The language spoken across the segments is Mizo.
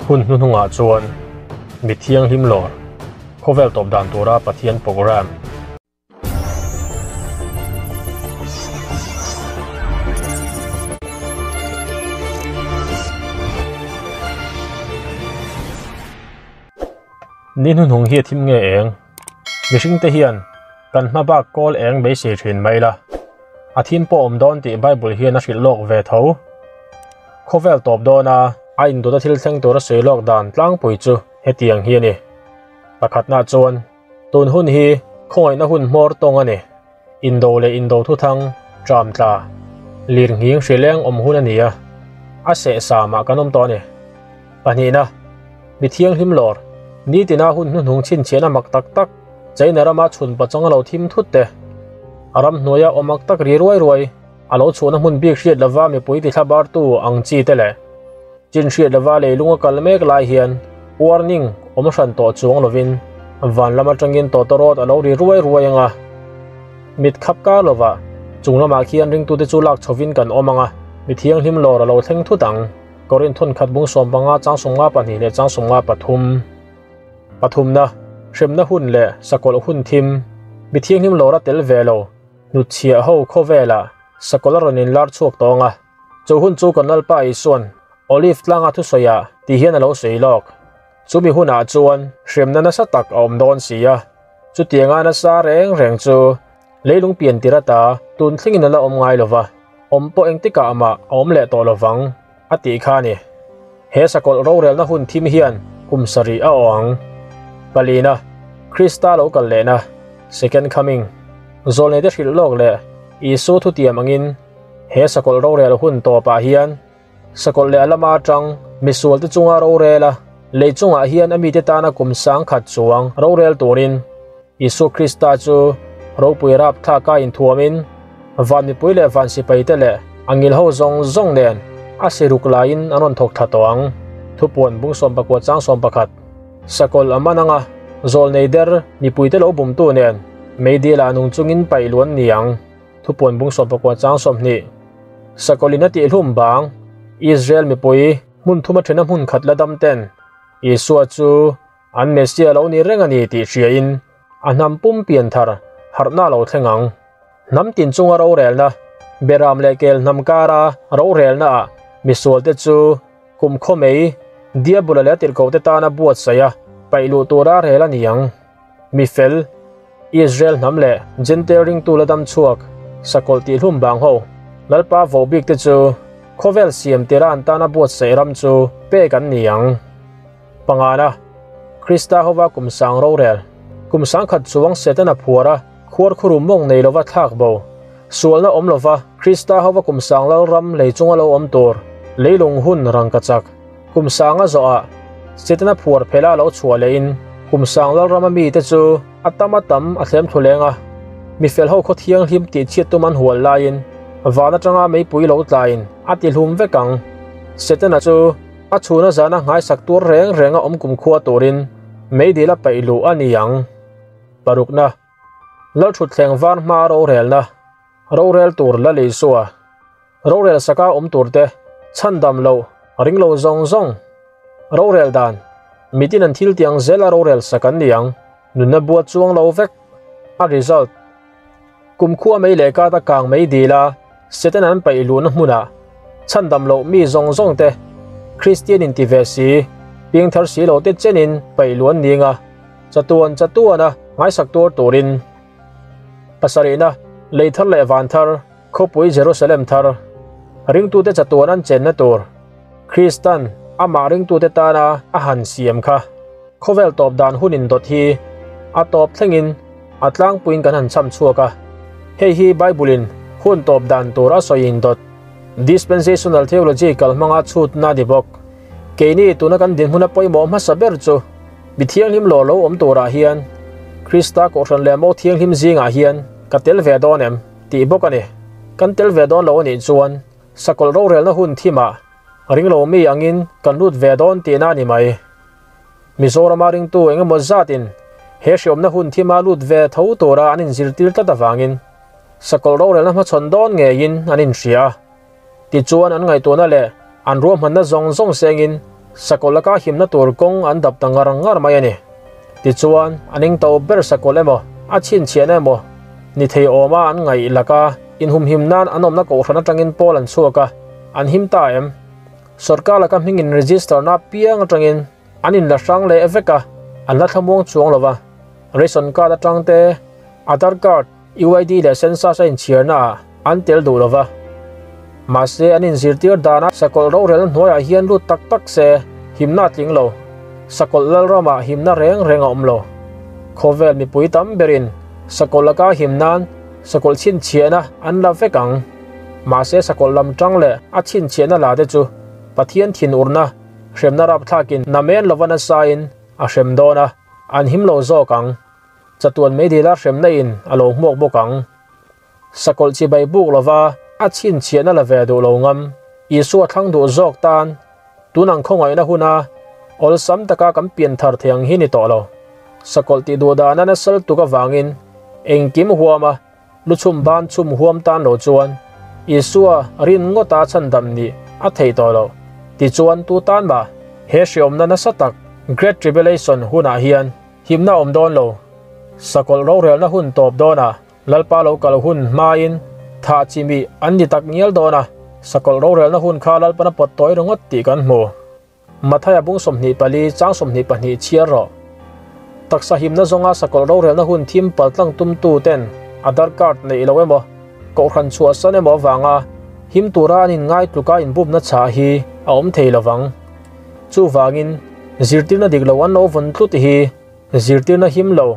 Hun hnuhnungah chuan mi thianghlim lawr khawvel tawp dan tura Pathian programme. Ni hnuhnung hi a thim nge eng? Mihringte hian kan hma bak kawl eng beisei thin mai la. A thim pawh awm dawn tih Bible hian a hrilh lawk ve tho. Khawvel tawp dawna a indawta thil thleng tura sawi lawk dan tlangpui chu hetiang hi a ni. Pakhatna chuan tun hun hi khawngaihna hun hmawr tawng a ni. Indo leh indo thuthang tram tla lirnghing hrileng awm hun a ni a, a seh samah kan awm tawh a ni. Pahnihna, mi thianghlim lawr, nitina hun hnuhnung chhinchhiahna mak tak tak, China rama chhun pachang a lo thim thut te, a ramhnuaia awm mak tak ri ruai ruai, a lo chhuahna hmun bik hriat lova mipui ti thlabartu ang chi te leh chin hriat lova leilung a kal mek lai hian warning awm hran tawh chuang lovin van lam atangin tawtawrawt a lo ri ruai ruai anga mit khap kar lova chung lamah khian ringtute chu lak chhovin kan awm anga mi thianghlim lawr a lo thleng thut ang. Korinth thawnkhat bung 15 chang 52 leh chang 53. Pathumna, hremna hun leh sakawlh hun thim, mi thianghlim lawr a tel ve lo. Hnutchhiah ho khawvelah sakawlh a rawn inlar chhuak tawng a, chu hun chu kan Lalpa Isua'n Olive tlanga thusawiah ti hian a lo sawi lawk. Chumi hunah chuan hremna nasa tak a awm dawn si a, chutianga nasa reng reng chu leilung pian tir ata tun thlengin a la awm ngai lova, awm pawh engtikah mah a awm leh tawh lovang a tih kha a ni. He sakawlh rorelna hun thim hian kum sarih a aw ang. Palina, Krista lo kal lehna, Second Coming, Zawlneite hrilh lawk leh Isua thutiam angin he sakawlh rorel hun tawpah hian sakawlh leh a lama atang misualte chunga rorel a, lei chungah hian a mite tana kum sangkhat chuang rorel turin Isua Krista chu ropui rapthlaka inthuamin van mipui leh van sipaite leh a ngilho zawng zawng nen a siruk laiin an rawn thawk thla tawh ang. Thupuan bung 19 chang 11. Sakawlh a man anga zawlnei der mipuite lo bumtu nen meidil ah nung chungin paih luan ni ang. Thupuan bung 19 chang 20. Sakawlhin a tihhlum bang Israel mipui hmun thuma thena hmun khat la dam ten Isua chu an Messiah lo ni reng a ni tih hriain a hnam pum pian thar harhna lo thleng ang. Hnam tin chunga rorelna, beram leh kel hnam kara rorelna ah misualte chu kum khaw mai Diabula leh a tirhkohte tana buatsaih a paih luh tura rel a ni ang. Mi fel, Israel hnam leh Jentail ringtu la dam chhuak, sakawlh tihhlum bang ho, Lalpa vohbik te chu khawvel siam tira an tana buatsaih ram chu pek an ni ang. Pangana, Krista hova kum sang rorel, kum sangkhat chuang Setana phuar a khuar khurum mawng nei lova thlak bo, sualna awm lova Krista hova kum sang lalram lei chunga lo awm tur, leilung hun rangkachak, kum sanga zawhah Setana phuar phela lo chhuah lehin kum sang lalrama mite chu a tam a tam a thlem thlu leng a, mi fel ho khaw thianghlim tih chhiat tum an hual laiin van atanga meipui lo tlain a tihlum vek ang. Setana chu a chhuna zana nghaisak tur reng renga awm kum khua turin meidil a paih luh a ni ang. Parukna, Lalthutthleng var hma rorelna, rorel tur la lei sua, rorel saka awm turte chhandam loh ring lo zawng zawng, rorel dan, mitin an thil tiang zela rorel sak an ni ang, nunna buat chuang lo vek. A result, Kum khua mei leh kata kang mei dila Satan an paih luhna hmunah chhandam loh mi zawng zawng te Kristian in ti ve si, piangthar si lo te chenin paih luh an ni anga chatuan chatuana ngaisak tur turin. Pasarihna, lei thar leh van thar, khawpui Jerusalem thar, ringtute chatuan an chenna tur, Kristan amah ringtute tana a han siam kha khawvel tawp dan hun indawt hi a tawp thlengin a tlangpuiin kan han cham chhuak a. Hei hi Bible-in hun tawp dan tur a sawi indawt, dispensational theology kalhmanga chhutna a ni bawk. Keini tuna kan dinhmuna pawimawh hmasa ber chu mi thianghlim lawr lo awm turah hian Krista kohhran leh mo thianghlim zingah hian ka tel ve dawn em tih bawk a ni. Kan tel ve dawn lo a nih chuan sakawlh rorelna hun thimah ringlo mi angin kan lut ve dawn tihna a ni mai. Mizorama ringtu eng emaw zatin he hriawmna hun thima lut ve tho tura an inzirtir tlat avangin sakawlh rorelna hmachhawn dawn ngeiin an inhria a. Tichuan an ngaihtuahna leh an ruahmanna zawng zawng sengin Sakawlh laka himna tur kawng an dap ta ngar ngar mai a ni. Tichuan, an engto ber sakawlh emaw, a chhinchhiahna emaw ni thei awma an ngaih laka inhumhim nan an awmna kohhran atangin pawl an chhuak a, an him ta em? Sorkar laka hming in register na piang atangin an in la hrang leh vek a, an la thlamuang chuang lo va. Ration card atang te, Aadhaar card, UID leh census a inchhiarna ah an tel duh lo va. Mahse an inzirtir dana sakawlh rorelna hnuaiah hian lut tak tak se himna a tling lo. Sakawlh lalramah himna reng reng a awm lo. Khawvel mipui tam berin sakawlh laka him nan sakawlh chhinchhiahna an la vek ang. Mahse sakawlh lam tang leh a chhinchhiahna la te chu Pathian thinurna hremna rapthlakin namen lova nasain a hrem dawn a, an him lo zawk ang. Chatuan meidila hremna in a lo hmuak bawk ang. Sakawlh chibai buk lova a chhinchhiahna la ve duh lo ngam. Isua thlang duh zawk tan tun ang khawngaihna huna awlsam taka kan pian thar thei ang hi ni tawh lo. Sakawlh tih duh dana nasal tuk avangin engkim huama luchhum ban chhum huam tan lo chuan Isua rin ngawta chhandam nih a theih tawh lo. Tichuan tu tan mah he hriawmna nasa tak Great Tribulation hunah hian himna awm dawn lo. Sakawlh rorelna hun tawp dawnah Lalpa lo kal hun hmain thah chi mi an ni tak ngial dawn a, sakawlh rorelna hun kha Lalpan a pawt tawi ringawt tih kan hmu. Mathaia bung 24 chang 22 chhiar rawh. Taksa himna zawnga sakawlh rorelna hun thim paltlang tumtu ten Aadhaar card neih lo emaw, kohhran chhuahsan emaw avanga him tura an inngai tluka inbumna chhah hi a awm thei lovang. Chuvangin, zirtirna dik lo an lo vawn tlut hi Zirtirna him lo,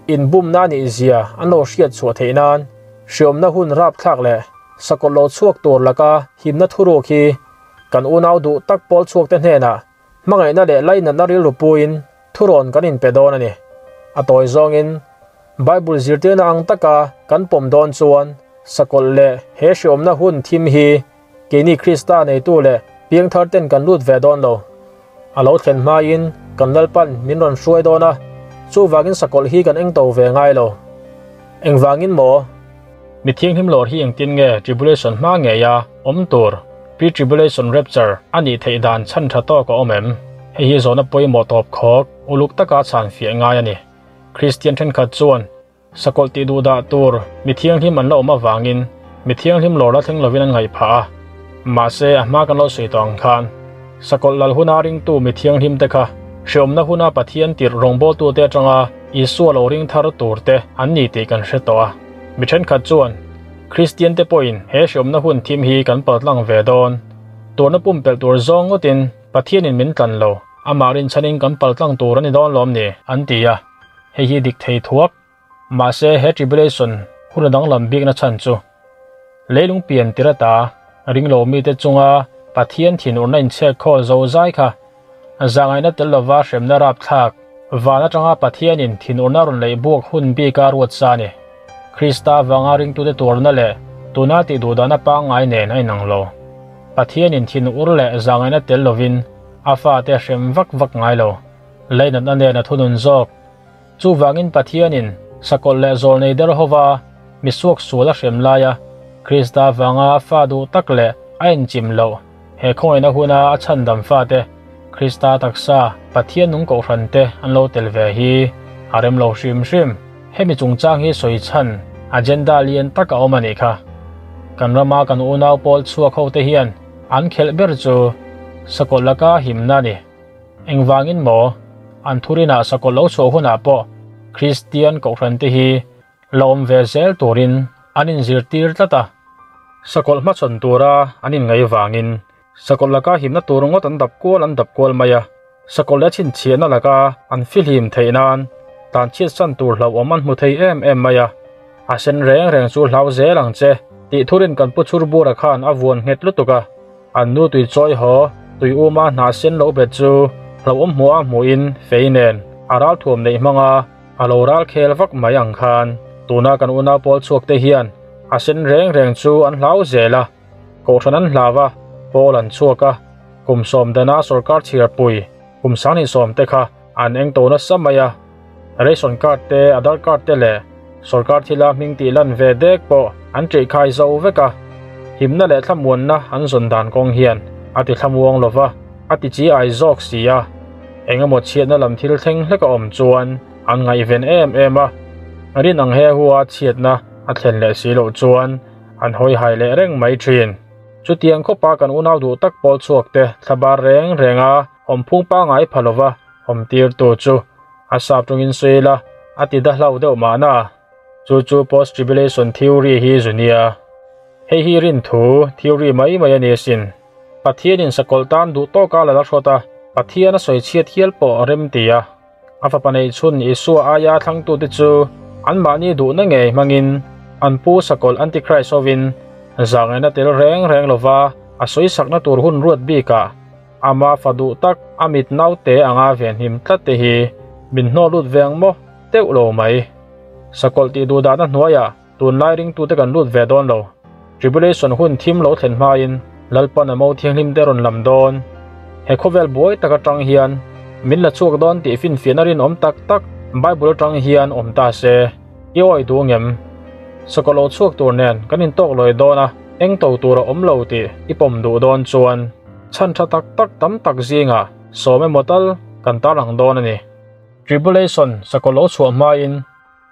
inbumna a nih zia an lo hriat chhuah theih nan hriawmna hun rapthlak leh sakawlh lo chhuak tur laka himna thuruk hi kan unau duh tak pawl chhuakte hnenah hmangaihna leh lainatna rilru puiin thurawn kan inpe dawn a ni. A tawi zawngin, Bible zirtirna ang taka kan pawm dawn chuan sakawlh leh he hriawmna hun thim hi keini Krista neitu leh piangthar ten kan lut ve dawn lo. A lo thlen hmain kan Lalpan min rawn hruai dawn a, chuvangin sakawlh hi kan engto ve ngai lo. Engvangin maw? Mi thianghlim lawr hi engtin nge tribulation hma ngeia awm tur, pre-tribulation rapture, a nih theih dan chhan tha tawk a awm em? Hei hi zawhna pawimawh tawp khawk, uluk taka chhan fiah ngai a ni. Kristian thenkhat chuan Sakawlh tih duh dah tur mi thianghlim an la awm avangin mi thianghlim lawr la thleng lovin an ngaih phah a. Mahse, a hma kan lo sawi tawh ang khan Sakawlh lal huna ringtu mi thianghlim te kha hreawmna huna Pathian tirh rawngbawltute atanga Isua lo ring thar tur te an ni tih kan hre tawh a. Mi thenkhat chuan Kristian te pawhin he hreawmna hun thim hi kan paltlang ve dawn. Tuarna pumpelh tur zawng ngawtin Pathianin min tlan lo, amah rinchhanin kan paltlang tur a ni dawn lawm ni? an ti a. Hei hi dik thei thuak. Mahse he tribulation hun a danglam bikna chhan chu leilung pian tir ata ringlo mite chunga Pathian thinurna inchhek khawl zo zai kha zahngaihna tel lova hremna rapthlak van atanga Pathianin thinurna rawn leih buak hun bika ruat sa a ni. Krista vanga ringtute tuarna leh tuna tih duhdahna pangngai nen a inang lo. Pathianin thinur leh zahngaihna tel lovin a fate hrem vak vak ngai lo. Leinatna nen a thunun zawk. Chuvangin Pathianin sakawlh leh zawlnei der hova mi suak sual a hrem laia Krista vanga a fa duh tak leh a enchim loh he khawngaihna huna a chhandam fate Krista taksa Pathian nung kohhran te an lo tel ve hi a rem lo hrim hrim. Hemi chungchang hi sawi chhan agenda lian tak a awm a nih kha. Kan rama kan unau pawl chhuak ho te hian an khelh ber chu sakawlh laka himna a ni. Engvangin maw? An thurinah sakawlh lo chhuah hunah pawh Kristian kohhrante hi la awm ve zel turin an inzirtir tlat a. Sakawlh hmachhawn tura an inngaih vangin sakawlh laka himna tur ngawt an dap kual an dap kual mai a. Sakawlh leh chhinchhiahna laka an fihlim theih nan tlanchhiatsan tur hlauhawm an hmu thei em em mai a. A sen reng reng chu hlau zel ang che tih thurin kan pu Chhurbura khan a vuan nghet lutuk a. An nu tui chawi haw, tui uma hnah sen lo bet chu hlauhawm hmuh a hmuhin fei nen a ral thuam neih hmang a, a lo ral khel vak mai ang khan tuna kan unau pawl chhuak te hian a sen reng reng chu an hlau zel a, kohhran an hlau a, pawl an chhuak a, kum sawm dana sorkar chhiarpui kum sanghnih sawm te kha an eng to nasa mai a, ration card te, aadhar card te leh sorkar thila hming tih lan ve dek pawh an ṭihkhai zo vek a, himna leh thlamuanna an zawn dan kawng hian a ti thlamuang lo va. a ti chi ai zawk si a, engemaw chhiatna lam thil thleng hlek a awm chuan an ngaihven em em a, rin ang he hu a chhiatna a thlen leh si loh chuan an hawi hai leh reng mai thin. Chutiang khawpa kan unau duh tak pawl chhuak te thlabar reng reng a awm phung pangai pha lova awm tir tu chu a sap tungin sawi la a ti da hlau deuh mahna. Chu chu post tribulation theory hi zunia. Hei hi rin thu theory mai mai ani asin. Pathianin sakawlh tan duh tawka la la hrawt a, Pathian a sawi chhiat hial pawh a rem ti a. A fapa neih chhun Isua aia thlangtute chu anmahni duhna ngei hmangin an pu sakawlh Antichrist hovin zahngaihna tel reng reng lova a sawi sakna tur hun ruat bikah ama fa duh tak a mit naute anga venhim tlat te hi min hnawh lut ve ang maw teuh lo mai. Sakawlh tih duh dahna hnuaiah tunlai ringtute kan lut ve dawn lo. Tribulation hun thim lo thlen hmain Lalpan a mo thianghlim te rawn lam dawn. He khawvel buai tak atang hian min la chhuak dawn tih finfiahna rinawm tak tak Bible atang hian awm ta se. I awi duh ngem? Sakawlh lo chhuak tur nen kan intawk lawi dawn a, eng to tur a awm lo tih i pawm duh dawn chuan chhan tha tak tak tam tak zingah sawm emaw tal kan tarlang dawn a ni. Tribulation sakawlh lo chhuah hmain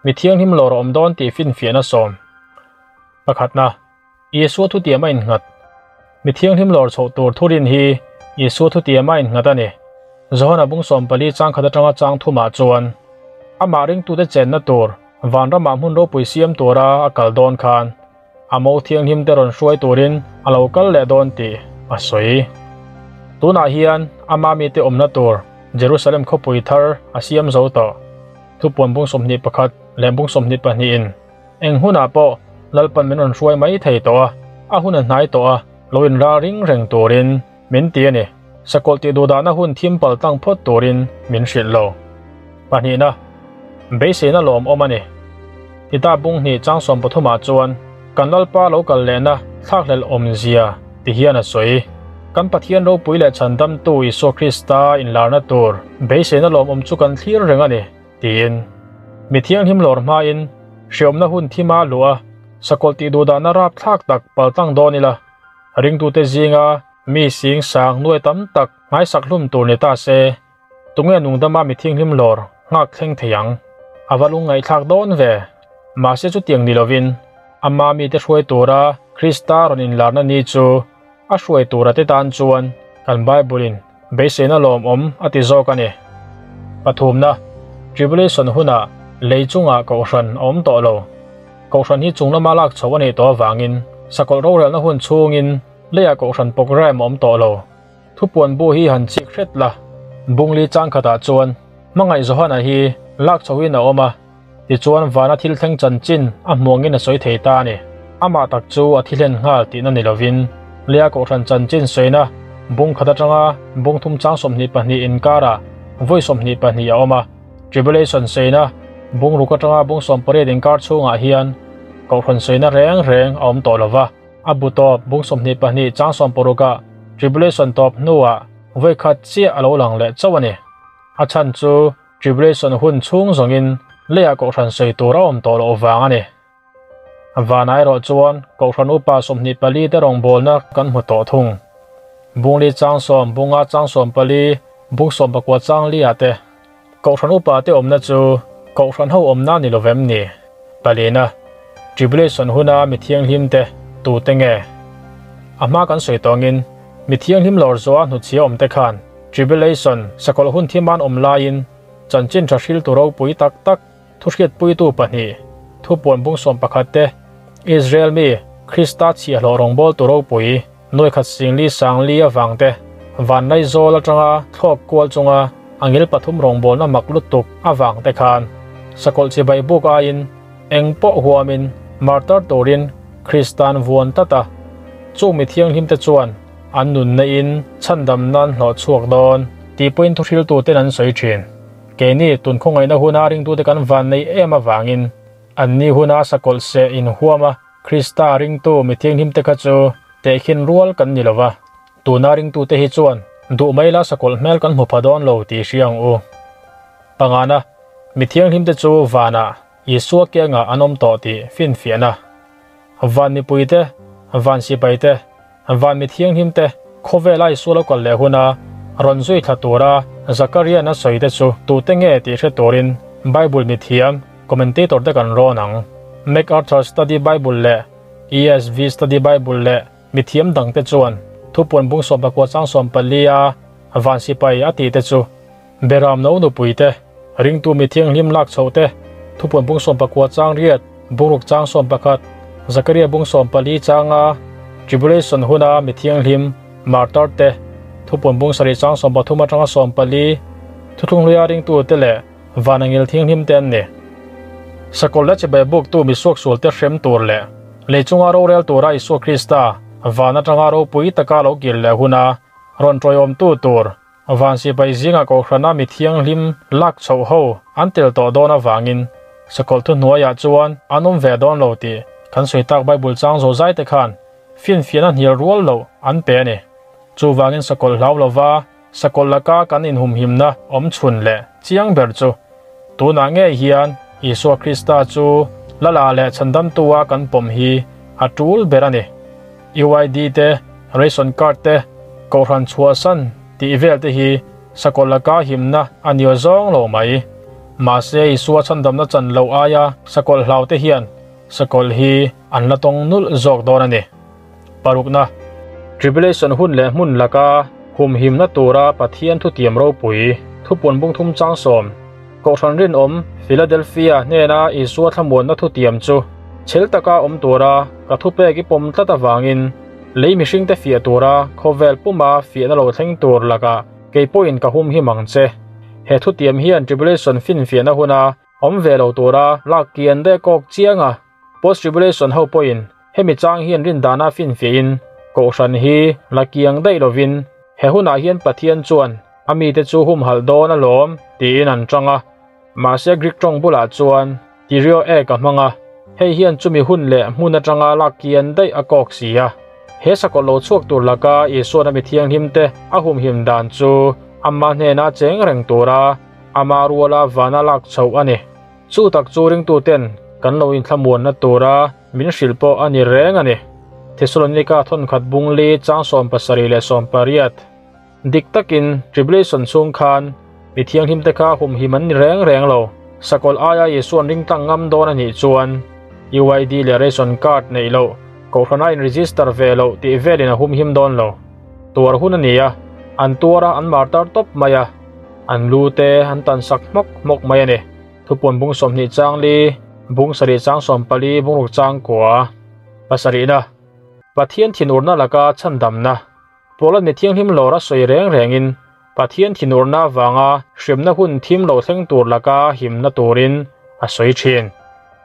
mi thianghlim lawr a awm dawn tih finfiahna sawm. Pakhatna, Isua thutiam a innghat. Mi thianghlim lawr chhoh tur thurin hi Isua thutiam a innghat a ni. Johana bung 14 chang khat atanga chang thumah chuan amah ringtute chenna tur vanramah hmun ropui siam tura a kal dawn khan a mo thianghlim te rawn hruai turin a lo kal leh dawn tih a sawi. Tunah hian ama mite awmna tur Jerusalem khawpui thar a siam zo tawh. Thupuan bung 21 leh bung 22 in eng hunah pawh Lalpan min rawn hruai mai thei tawh a, a hun a hnai tawh a, lo in ral ring reng turin min ti a ni. Sakawlh tih duh dahna hun thim pal tlang phawt turin min hrilh lo. Pahnihna, beiseina lawm awm a ni. Tita bung hnih chang 13 ah chuan kan Lalpa lo kal lehna thlakhlelh awm zia ti hian a sawi. Kan Pathian ropui leh chhandamtu Isua Krista inlarna tur beiseina lawm awm chu kan thlir reng a ni tiin. Mi thianghlim lawr hmain hriawmna hun thima luh a, sakawlh tih duh dahna rap thlak tak pal tlang dawn ila. Ringtute zinga mi sing sang nuai tam tak hmaisak hlum tur ni ta se, tunge nungdama mi thianghlim lawr nghak thleng thei ang. A va lungngaihthlak dawn ve. Mahse chutiang ni lovin ama mite hruai tura Krista rawn inlarna ni chu a hruai tura te tan chuan kan Bible in beiseina lawm awm a ti zawk a ni. Pathumna, Tribulation hunah lei chungah kohhran a awm tawh lo. Kohhran hi chung lama lak chhoh a nih tawh avangin sakawlh rorelna hun chhungin leiah kohhran program a awm tawh lo. Thupuan bu hi han chik hret la. Bungli chang khatah chuan hmangaih Johana hi lak chhohin a awm a, tichuan vana thil thleng chanchin a hmuangin a sawi thei ta a ni. Amah tak chu a thi hlen nghal tihna ni lovin leia kohhran chanchin sawina bung khat atanga bung thum chang 22 inkarah vawi 22 a awm a. Tribulation sawina bung ruk atanga bung 18 inkar chhungah hian kohhran sawina reng reng a awm tawh lova. A bu tawp bung 22 chang 60 ah tribulation tawp hnuah vawi khat chiah a lo lang leh chauh a ni. A chhan chu tribulation hun chhung zawngin leiah kohhran sawi tur a awm tawh loh vang a ni. Vanah erawh chuan kohhran upa 24 te rawngbawlna kan hmu tawh thung. Bungli chang 10 bunga chang 14 bung 19 chang li ah te kohhran upa te awmna chu kohhran ho awmna ni lovem ni. Palina, tribulation huna mi thianghlim te tu te nge. A hma kan sawi tawngin mi thianghlim lawr zawha hnuchhia awm te khan tribulation sakawlh hun thiman awm laiin chanchin tha hril tu ropui tak tak thu hriat puitu pahnih thupuan bung 11 te Israel mi Krista chhiah hlawh rawngbâwl tu ropui nuai khat singli sangli awang te van lai zawl atanga thlawk kual chunga angil pathum rawngbawlna mak lutuk awang te khan sakawlh chibai buk aiin eng pawh huamin martar turin Kristan vuan tata chu mi thianghlim te chuan an nunna in chhandam nan hlawh chhuak dawn tih pawhin thu hriltu ten an sawi thin. Keini tun khawngaihna huna ringtute kan van nei em awangin an ni huna sakawlh se in huama Krista ringtu mi thianghlim te kha chu tehkhin rual kan ni lova. Tuna ringtute hi chuan duh mai la sakawlh hmel kan hmu pha dawn lo tih hriang u. Pangana, mi thianghlim te chu vanah Isua kianga an awm tawh tih finfiahna. Van mipui te, van sipai te, van mi thianghlim te khawvela Isua lo kal leh huna Rawn zui thla tura Zakaria'n a sawi te chu tute nge tih hre turin Bible mithiam, commentator te kan rawn ang. MacArthur Study Bible leh ESV Study Bible leh mithiam dangte chuan thupuan bung 14 chang 14 a van sipai a tih te chu Beram no nupui te, ringtu mi thianghlim lak chhoh te, thupuan bung 19 chang riat, bung ruk chang 11, Zakaria bung 14 changa tribulation huna mi thianghlim martar te, thupuan bung 7 chang 13 atanga 14, thuthlung hluia ringtu te leh vanangil thianghlim te an ni. Sakawlh leh chibai buk tu mi suaksual te hrem tur leh leichunga rorel tura Isua Krista van atanga ropui taka lo kir leh huna rawn tawiawm tu tur Van sipai zinga kohhrana mi thianghlim lak chhoh ho an tel tawh dawn avangin sakawlh thuhnuaiah chuan an awm ve dawn lo tih kan sawi tak Bible chang zawh zai te khan finfiahna hnial rual loh an pe a ni. Chuvangin sakawlh hlau lova sakawlh laka kan inhumhimna awm chhun leh chiang ber chu tunah ngei hian Isua Krista chu Lala leh Chhandamtua kan pawm hi a tul ber a ni. UID te, ration card te, kohhran chhuahsan tih vel te hi sakawlh laka himna a ni zawng lo mai. Mahse Isua chhandamna chan loh aia sakawlh hlau te hian sakawlh hi an la tawng nulh zawk dawn a ni. Parukna, Tribulation hun leh hmun laka humhimna tura Pathian thutiam ropui, thupuan bung thum chang 10, kohhran rinawm Philadelphia hnena Isua thlamuanna thutiam chu chhel taka awm tura ka thupek i pawm tlat avangin lei mihring te fiah tura khawvel puma fiahna lo thleng tur laka kei pawhin ka hum hi mang che. He thutiam hian tribulation fin fiahna huna awm ve lo tura lak kian de kawk chianga post tribulation ho pawhin hemi chang hian rin dana fin fiahin kohhran hi la kiang daih lovin he hunah hian Pathian chuan ami te chu hum hal dawn alawm tiin an tanga. Mahse Greek tawng bulah chuan tirio e ka hmanga hei hian chumi hun leh hmun atanga lak kian daih a kawk si a. He sakawlh lo chhuak tur laka Isuan ami thianghlim te a humhim dan chu amma hnena cheng reng tura ama ruala vana lak chhoh a ni. Chu tak chu ringtu ten kan lo inthlamuanna tura min hrilh pawh a ni reng a ni. Thessalonika thon khat bung li chang 17 leh 18. Dik takin tribulation chung khan mi thianghlim te kha humhim an ni reng reng lo. Sakawlh aia Isuan ringtlang ngam dawn a nih chuan UID leh ration card nei lo kohhrana in register ve lo tih velin a humhim dawn lo. Tuar hun a ni a, an tuara an martar tawp mai a, an lu te an tan sak hmawk hmawk mai a ni. Thupuan bung 20 chang li, bung 7 chang 14, bung ruk chang kua. Pasarihna, Pathian thinurna laka chhandamna. Polan mi thianghlim lawr a sawi reng rengin Pathian thinurna wanga hremna hun thim lo thleng tur laka himna turin a sawi thin.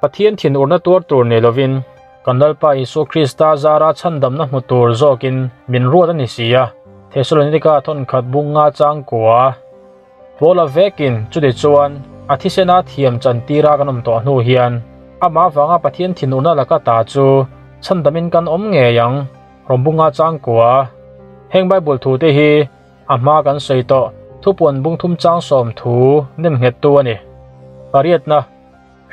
Pathian thinurna tuar tur ni lovin kan Lalpa Isua Krista zara chhandamna hmu tur zawkin min ruat a ni si a. Thessalonika thon khat bung nga chang kua. Pola vekin chuti chuan a thisena thiam chan tira kan awm tawh hnu hian ama wanga Pathian thinurna laka ta chu chhandamin kan awm ngei ang rombunga chang kua. Heng Bible thu te hi a hma kan sawi tawh thupuan bung thum chang 10 thu nem nghet tu a ni. Pariatna,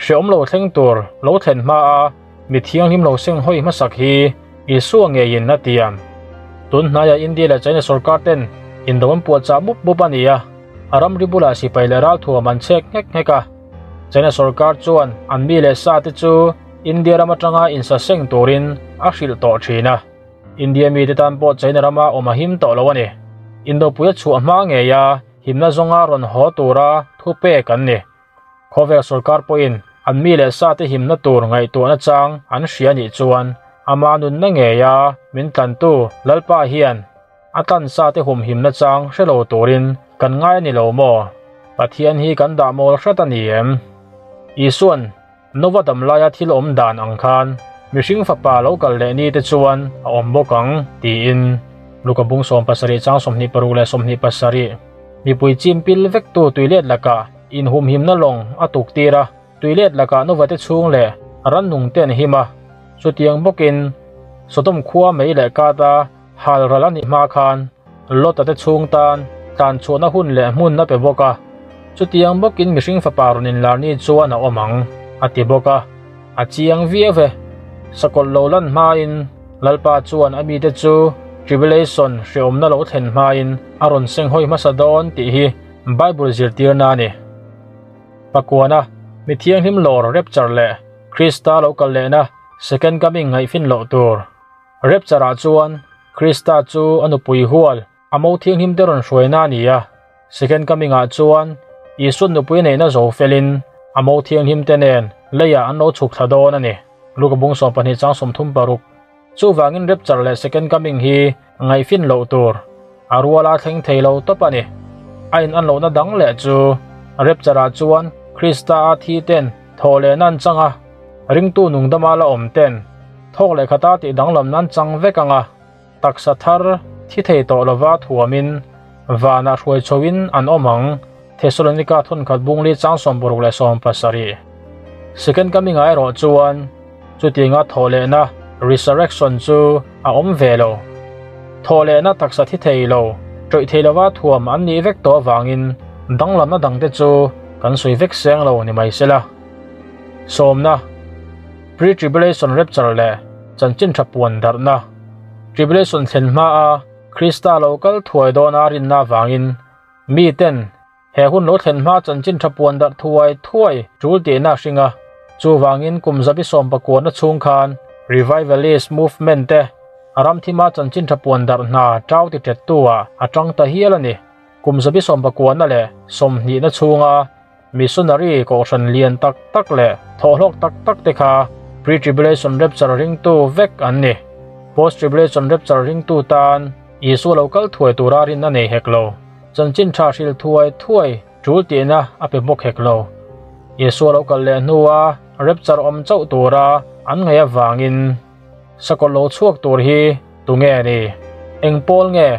hreawm lo thleng tur lo thlen hma a mi thianghlim lo seng hawi hmasak hi Isua ngeiin a tiam. Tun hnaia India leh China sarkar ten indo an puah chah mup mup a ni a, a ramri bulah sipai leh ral thuam an chek nghek nghek a. China sarkar chuan an mi leh sa te chu India ram atanga insa seng turin a hrilh tawh thin a. India mi te tan pawh China rama awm a him tawh lo a ni. Indo puia chhuah hma ngei a himna zawnga rawn haw tura thu pek an ni. Khawvel sarkar pawhin an mi leh sa te himna tur ngaihtuahna chang an hria nih chuan ama nunna ngei a min tlantu Lalpa hian a tlan sa te humhimna chang hrelo turin kan ngai a ni lo maw? Pathian hi kan dah mawl hrat a ni em? Isuan Nova dam laia thil awm dan ang khan mihring fapa lo kal leh ni te chuan a awm bawk ang tiin Luka bung 17 chang 26 leh 27. Mipui chim pil vek tu tuilet laka in humhimna lawng a tuk tira tuilet laka Nova te chhung leh ran nung ten hima chutiang bawkin Sodom khua mei leh kata hal ral ani hma khan Lota te chhung tan tlan chhuahna hun leh hmun na pe bawk a. Chutiang bawkin mihring fapa rawn inlar ni chuan a awm ang a ti bawk a. A chiang viau ve. Sakawlh lo lan hmain Lalpa chuan ami te chu Tribulation hreawmna lo thlen hmain a rawn senghawi hmasa dawn tih hi Bible zirtirna a ni. Pakuana, mi thianghlim lawr rapture leh Krista lo kal lehna second coming ngaihfin loh tur. Rapture ah chuan Krista chu a nupui hual a mo thianghlim te rawn hruaina a ni a, second coming ah chuan Isuan nupui neihna zo felin a mo thianghlim te nen leiah an lo chhuk thla dawn a ni. Luka bung 12 chang 36. Chuvangin rapture leh second coming hi ngaihfin loh tur a ruala thleng thei lo tawp a ni. A in an lohna dang leh chu rapture ah chuan Krista a thi ten thaw leh nan changa ringtu nungdama la awm ten thawk leh khata tih danglam nan chang vek anga taksa thar thi thei tawh lova thuamin vana hruai chhoin an awm ang. Thessalonica thun khat bungli chang 60 leh 70. Second coming ai ro chuan chutinga thaw leh na resurrection chu a awm ve lo. Thaw leh na taksa thi thei lo troi thei lova thuam an ni vek to wangin danglam na dangte chu kan sui vek seng lo ni mai sela. Sawmna pre-tribulation rapture leh chanchin tha puan darna tribulation thlen hma a Krista local thuai dawn a rinna wangin mi ten he hun lo thlen hma chanchin tha puan dar thuai thuai tul ti na hringa chu wangin kum zabi som pakua na chung khan revivalist movement te aram thima chanchin tha puan dar na tau ti tet tuwa atang ta hial ani kum zabi som pakua na le som ni na chunga missionary ko hran lian tak tak le thohlok tak tak te kha pre-tribulation rapture ring tu vek an ni post-tribulation rapture ring tu tan Isu local thuai tura rin na nei heklo chanchin tha hril thuai thuai tul ti na a pe bawk heklo Isu local le nuwa rapture om chau tura an ngai awangin sakol lo chuak tur hi tunge ni engpol nge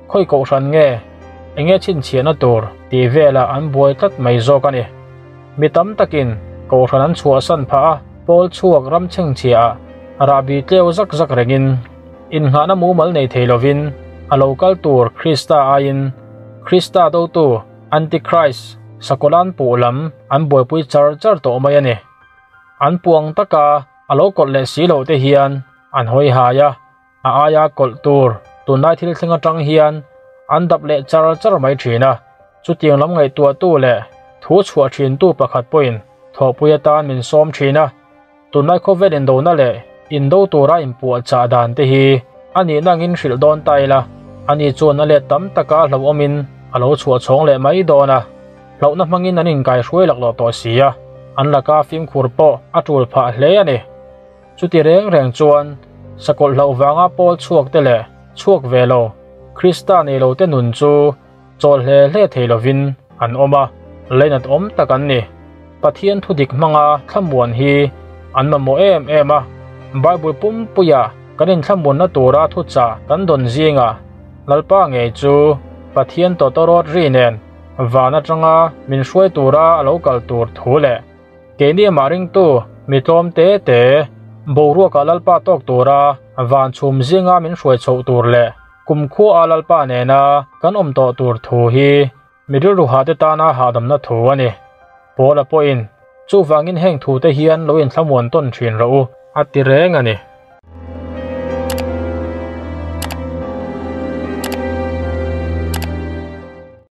khoi ko hran nge enge chin chiana tur ti vela an buai tlat mai zawk ani mi tam takin ko hran an chhuah san pha a pawl chuak ram cheng chia rabi tleu zak zak rengin in ngana mu mal nei theilovin a local tur Krista ain Krista do tu Antichrist sakolan pu lam an buaipui char char to mai ani an puang taka a lo kawlh leh si lo te hian an hawi haya a aia kawlh tur tunlai thil thleng atang hian an dap leh char char mai thina chutiang lam ngai tua tu leh thu chhuah thin tu pakhat pawhin thawhpui atan min sawm thina tunlai khawvel in do na leh in do tura in puah cha dan te hi ani nangin hril dawn taila ani chuan a let tam taka hlo awmin a lo chhuah chhawng leh mai dawna hlauhna hmangin an inkai hruai lak lo tawh sia an laka fimkhur pawh a tul phah hle ani chuti reng reng chuan sakawlh hlo wanga pawl chhuak te leh chhuak ve lo Krista nei lo te nun chu chawl hle hle thei lovin an awm a leinat awm tak an ni Pathian thu dik hmanga thlamuan hi an mamawh em em a Bible pum puia kan in thlamuan na tura thu cha kan dawn zinga lalpa ngei chu Pathian tawtawrawt ri nen van atanga min hruai tura a lo kal tur thu leh keini ma ring tu mi tlawm te te boruaka lalpa tawk tura van chhum zinga min hruai chho tur leh kum khu a lalpa nena kan awm tawh tur thu hi middle ruha te tana hahdamna thu ani Paula pawhin chu wangin heng thu te hian lo in thlamuan tawn thin ro a ti reng ani.